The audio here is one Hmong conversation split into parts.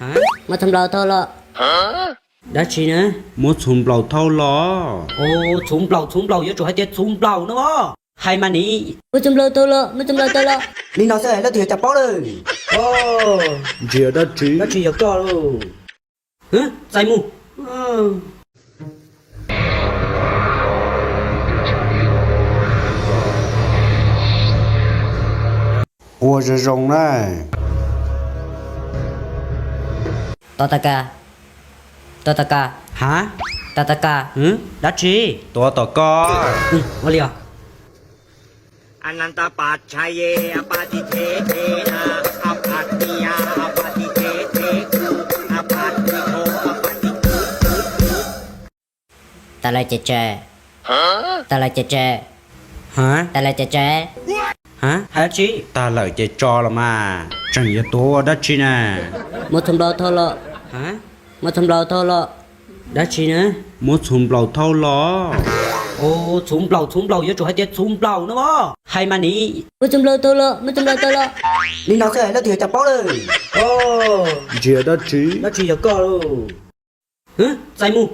Muab txhuv nplaum thauj los. Dab tsi na? Muab txhuv nplaum thauj los. Txhuv nplaum, txhuv nplaum, yuav tsum hais tias txhuv nplaum no. Hais mas ni. Muab txhuv nplaum thauj los, muab txhuv nplaum thauj los. Li no xwb leej twg yuav cas paub lawm. Ntsia dab tsi? Dab tsi yog koj lauj? Txais mus. Ua zoo zoo na. Tua tau ka. Tua tau ka. Ha? Tua tau ka. Dab tsi? Tua tau koj. Ua li os. Tag lawm ces tsawg. Tag lawm ces tsawg. Ha? Tag lawm ces tsawg. Ha? Hais dab tsi? Tag lawm ces tso los mas. Tseem yuav tuav ua dab tsi na? Muab txhuv nplaum thauj los. Ha? Muab txhuv nplaum thauj los. Dab tsi na? Muab txhuv nplaum thauj los. Txhuv nplaum, txhuv nplaum, yuav tsum hais tias txhuv nplaum no. Hais mas ni. Muab txhuv nplaum thauj los, muab txhuv nplaum thauj los. Li no xwb leej twg yuav cas paub lawm. Ntsia dab tsi? Dab tsi yog koj lauj? Txais mus.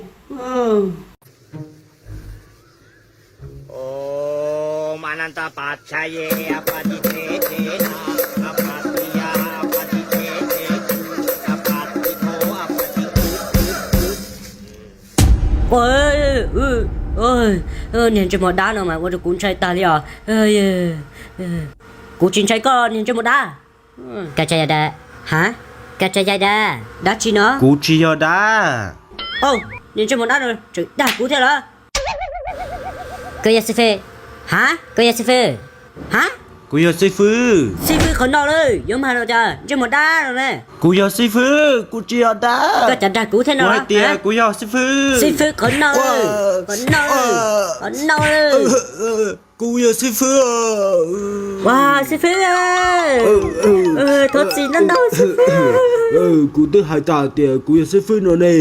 Niag ntsej muag dab no mas ua rau kuv ntshai tag li os. Kuv tsis ntshai koj niag ntsej muag dab. Koj tsis yog dab. Ha? Koj tsis yog dab. Dab tsi no? Kuv tsis yog dab. Niag ntsej muag dab no tseem dag kuv thiab los? Kuv yog xib fwb. Ha? Kuv yog xib fwb. Ha? Kuv yog xib fwb. Xib fwb qhov no lawm, yuav mag no cas ntsej muag dab no ne. Kuv yog xib fwb, kuv tsis yog dab. Koj cas dag kuv thiab no? Kuv hais tias kuv yog xib fwb. Xib fwb qhov no, qhov no, qhov no. Kuv yog xib fwb. Ua xib fwb, thov txim ntau ntau xib fwb. Kuv twb hais tas tias kuv yog xib fwb no ne.